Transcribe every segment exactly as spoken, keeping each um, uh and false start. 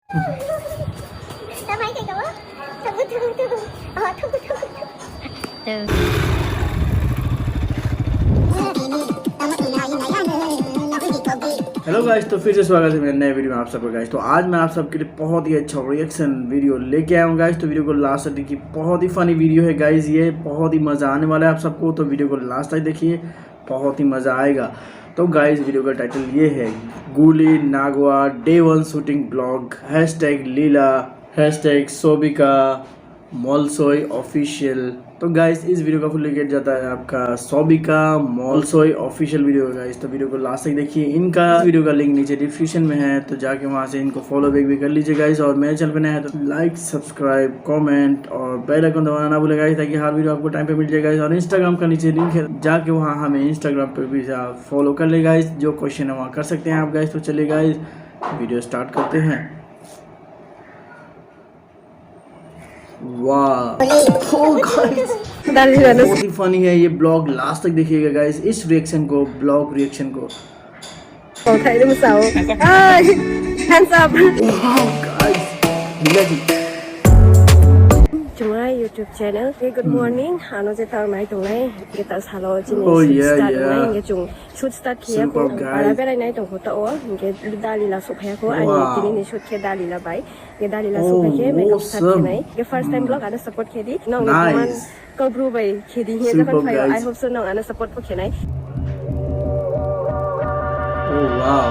Tamai kai kawa. Tunggu, tunggu, tunggu. Oh, tunggu, tunggu, tunggu. Hello guys, तो फिर से स्वागत है मेरे नए वीडियो में आप सबका। गाइस, तो आज मैं आप सबके लिए बहुत ही अच्छा रिएक्शन वीडियो लेके आया हूँ गाइस। तो वीडियो को लास्ट तक देखिए, बहुत ही फनी वीडियो है गाइस, ये बहुत ही मज़ा आने वाला है आप सबको। तो वीडियो को लास्ट तक देखिए, बहुत ही मज़ा आएगा। तो गाइस, वीडियो का टाइटल ये है, गुली नागवा day one shooting vlog, hashtag Leela, hashtag Sobika Molsoi official. तो गाइस, इस वीडियो का फुल लिंक जाता है आपका सोबिका मोलसोई ऑफिशियल वीडियो का गाइस। तो वीडियो को लास्ट तक देखिए। इनका वीडियो का लिंक नीचे डिस्क्रिप्शन में है, तो जाके वहाँ से इनको फॉलो बैक भी कर लीजिए गाइस। और मेरे चैनल पे नया है तो लाइक, सब्सक्राइब, कमेंट और बेल आइकन दबाना ना भूले गाइस, ताकि हर वीडियो आपको टाइम पे मिल जाए गाइस। और इंस्टाग्राम का नीचे लिंक है, जाके वहाँ हमें इंस्टाग्राम पे भी आप फॉलो कर ले गाइस। जो क्वेश्चन है वहाँ कर सकते हैं आप गाइस। तो चलिए गाइस, वीडियो स्टार्ट करते हैं। वाह। Oh, गाइस, दादी जाना बहुत ही फनी है ये ब्लॉग, लास्ट तक देखिएगा गाइस, इस रिएक्शन को, ब्लॉग रिएक्शन को। Kothai dum sao. Ai, hands up. Wow, guys, Leela ji. Chungai YouTube channel. Hey, good morning. Ano je tar nai tongnai. Kita salo chini Oh, yeah, start yeah. Nai, nge chung Shoot start khiya ko, Superb, guys. Bara berai nai tong kho ta o, hingke Dalila sok phaya ko, ani Wow. Tini ni shoot khe Dalila bai. Hingke Dalila sok Oh, phai khe makeup start awesome. Khe nai. Hingke first time Mm. Vlog ano support khe di. Nong Nice. Ni man ko bru bai khe di hiya Superb, japan phai o. Guys. I hope so nong ano support bo khe nai. Oh, wow.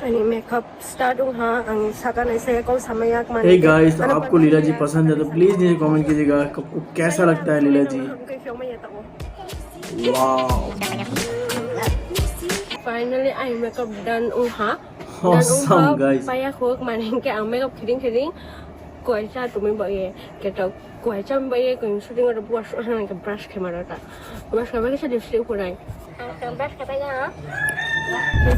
Ani makeup start wng ha, ang saka nai se kok samaya kmani. Hey guys, तो आपको लीला जी पसंद है तो प्लीज नीचे कमेंट कीजिएगा, आपको कैसा लगता है लीला जी? Wow. Finally, I makeup done wng ha. Awesome, guys. Paya khok mane ke ang makeup khiding khiding koi cha tumi ba ye ketok. Kuai cham bai ye kung shooting oro brush hwnka brush khe maro ta. Brush khe bai kisa lipstick phurai. Brush khe bai na.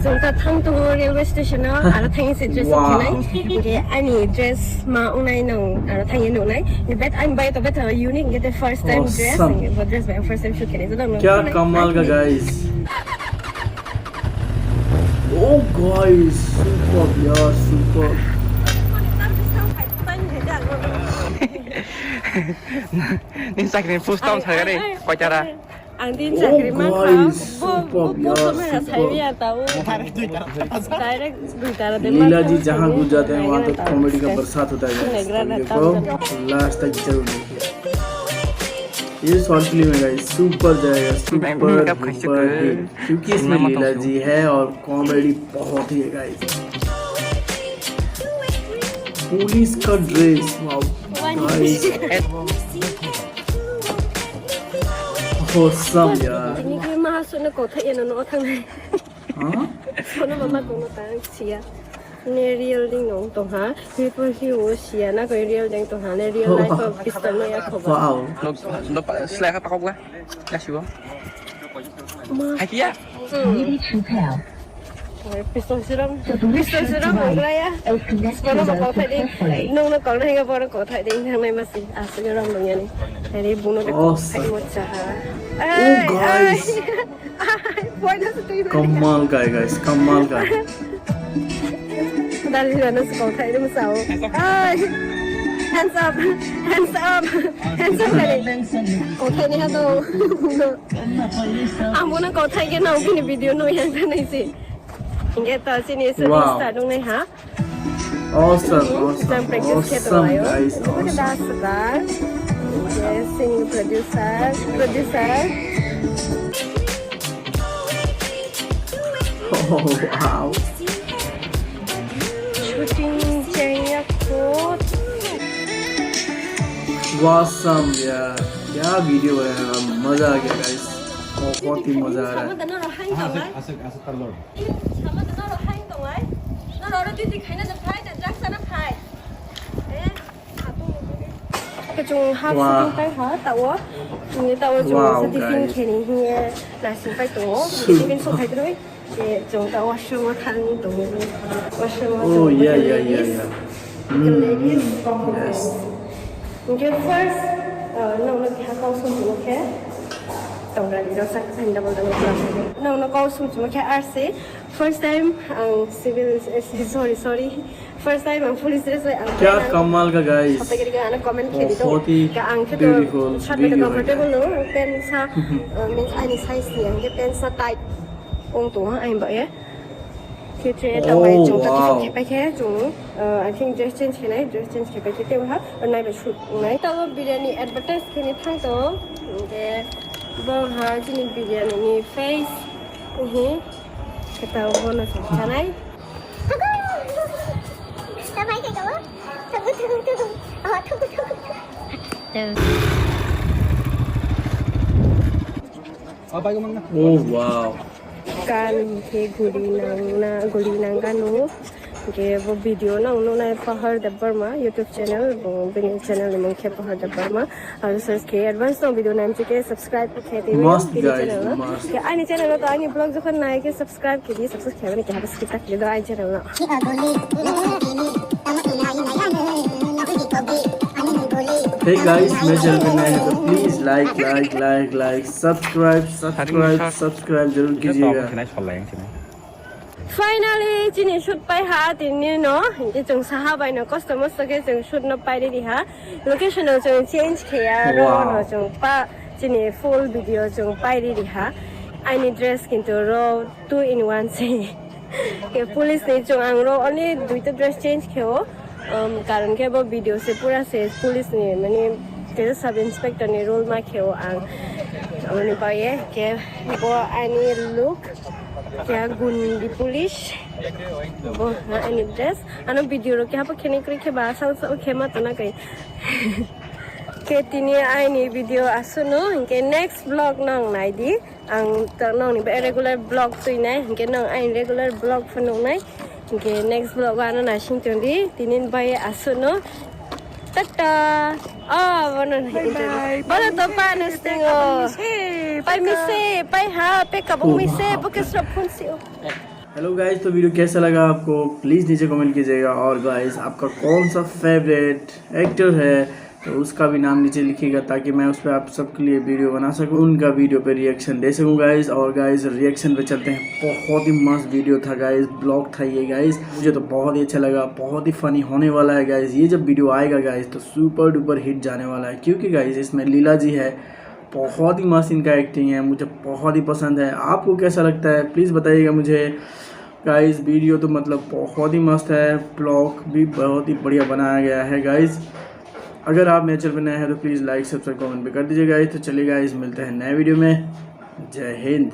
Jung ta thang tongo railway station o, aro thang se dress up khenai. Wow. Hingke ani dress ma ungnai nang aro thang ye nungnai. Ni bet ani bai to bet unique, hingke first time dress, awesome. Hingke bo dress bai first time shoot khenai. Jodong nang kya kamal ka guys. Oh guys, super yaar, super. Ni sakni post tam sagare, koitara. Ang din chakri ma kha, bo, bo, bo, super, bo, bo, super. Direct duitara de लीला जी जहाँ घुस जाते हैं, वहाँ तो comedy का बरसात होता है, guys। तो ये को last तक जरूर देखिए। ये short film है, guys, super जाएगा, super, super hit। क्योंकि इसमें लीला जी है और comedy बहुत ही है, guys। पुलिस का dress, wow, guys। Awesome, यार। Tini khe ma suna kotha eno no thangnai. Huh? Sono mama kono ta siya. Ne real ding no tong ha. People hi o siya na ko real ding tong ha. Ne real life of pistol no ya khoba. Wow. No, no, slai ka pakok ga. Lasibo. Hai kia. Pistol siram, pistol siram, mograya. Bono mo kothai di, nung no kono higa bono kothai di, nang nai masi, asli ram dong yani. Hari buno de kothai mo cha. Oh, guys. Kamal kai, guys, kamal kai. Dali rana se kothai di mo sao. Ai. Hands up, hands up, hands up kare. Kothai ni ha do. Ang bono kothai ke nang bini video no yang tanai se. Hingke to chini shooting start wngnai ha. Awesome, awesome, awesome, guys, awesome. Jang practice khe tongo ayo. Ito ke das ka. Yes, sini producer, producer. Oh, wow. Shooting chengya ko. Awesome यार, क्या वीडियो है यार, मजा आ गया गाइस, बहुत ही मजा आ रहा है। Sama da noro hain tongnai. Noro oro titi khaina da phai, da jak sana phai. Eh, chung half shooting pai ha, tawo. Ni tawo chung sa tiffin kheni hiye, nasing pai tongo. Tiffin so khai troi. Ke chung ta washroom o thang tongo. Washroom o. Oh, yeah, yeah, yeah, yeah. Ladies. Yes. Ke first, uh, no, no, ha kau sung tongo ke. Tongrani rok sak sak double double class. Nong no kau sum sum khe arse. First time ang civil, eh, sorry, sorry. First time ang police dress bai ang. Kya kamal ka, guys. Sapai kiri ka ano comment khe di to. Ka ang khe to beautiful, sapai to video comfortable no. Pen sa, uh, means ani size ni ang khe pen sa tight. Ong to ha ang ba ye. Khe tre tawai chwng ta khe pai khe chwng, uh, I think dress change khe nai, dress change khe pai khe tei ha nai bai shoot nai. Tabo biryani advertise khe ni thang to. Hingke bo ha chini biryani ni face. Uhu. Khe tabo bono chwng chanai. Tawai khe tabo. Tabo, tabo, tabo. Oh, tabo, tabo, tabo. Oh, wow. Kan khe guri nangna, guri nang ganu. Hingke bo video no ang nuknai Pahar Debbarma YouTube channel, bo bini channel ni mung khe Pahar Debbarma. Aro search khe advance no video naimchi khe subscribe khe twi bini channel no. Must, guys, must. Khe ani channel no to ani vlog jokhon nai khe subscribe khe di, subscribe khe bani khe habo skip ta khe do ani channel no. Hey guys, मैं चैनल पे नए हैं तो please like, like, like, like, subscribe, subscribe, subscribe जरूर कीजिएगा। Finally, chini shoot pai ha tini no, hingke chwng saha bai no kosto mosto khe chwng shoot no pai ri ha. Location no chwng change khe ya, ro no chwng pa chini full video chwng pai ri ha. Ani dress kintu ro two in one se. Ke police ni chwng ang ro only duita dress change khe o. Um, karon khe bo video se pura se police ni mani ke sub inspector ni role ma khe o ang. Amoni baye ke bo ani look. Kya gundi police. Bo na ani dress. Ano video ro kya pa khene kre khe ba sao sao khe ma to na kai. Ke tini ani video asuno, ke next vlog nong nai di. Ang ta nong ni ba regular vlog tui nai. Ke nong ani regular vlog pha nong nai. Ke next vlog ano na sing tong di. Tini bai asuno. Tata. Oh, bono bye bye. Bono to pa nesting o. Pai mise, pai ha, pe kabung mise, bo ke srop phun si o. Hello guys, तो वीडियो कैसा लगा आपको, प्लीज़ नीचे कमेंट कीजिएगा। और गाइस, आपका कौन सा फेवरेट एक्टर है, तो उसका भी नाम नीचे लिखिएगा, ताकि मैं उस पर आप सबके लिए वीडियो बना सकूँ। उनका वीडियो पे रिएक्शन दे सकूँ गाइस। और गाइस, रिएक्शन पे चलते हैं। बहुत ही मस्त वीडियो था गाइस, ब्लॉग था ये गाइस। मुझे तो बहुत ही अच्छा लगा, बहुत ही फनी होने वाला है गाइस। ये जब वीडियो आएगा गाइस, तो सुपर डुपर हिट जाने वाला है, क्योंकि गाइस, इसमें लीला जी है। बहुत ही मस्त इनका एक्टिंग है, मुझे बहुत ही पसंद है। आपको कैसा लगता है, प्लीज़ बताइएगा मुझे। गाइस, वीडियो तो मतलब बहुत ही मस्त है, ब्लॉग भी बहुत ही बढ़िया बनाया गया है गाइस। अगर आप मेरे चैनल पर नए हैं तो प्लीज़ लाइक, सब्सक्राइब, कमेंट भी कर दीजिए गाइस। तो चलिए गाइस, मिलते हैं नए वीडियो में। जय हिंद।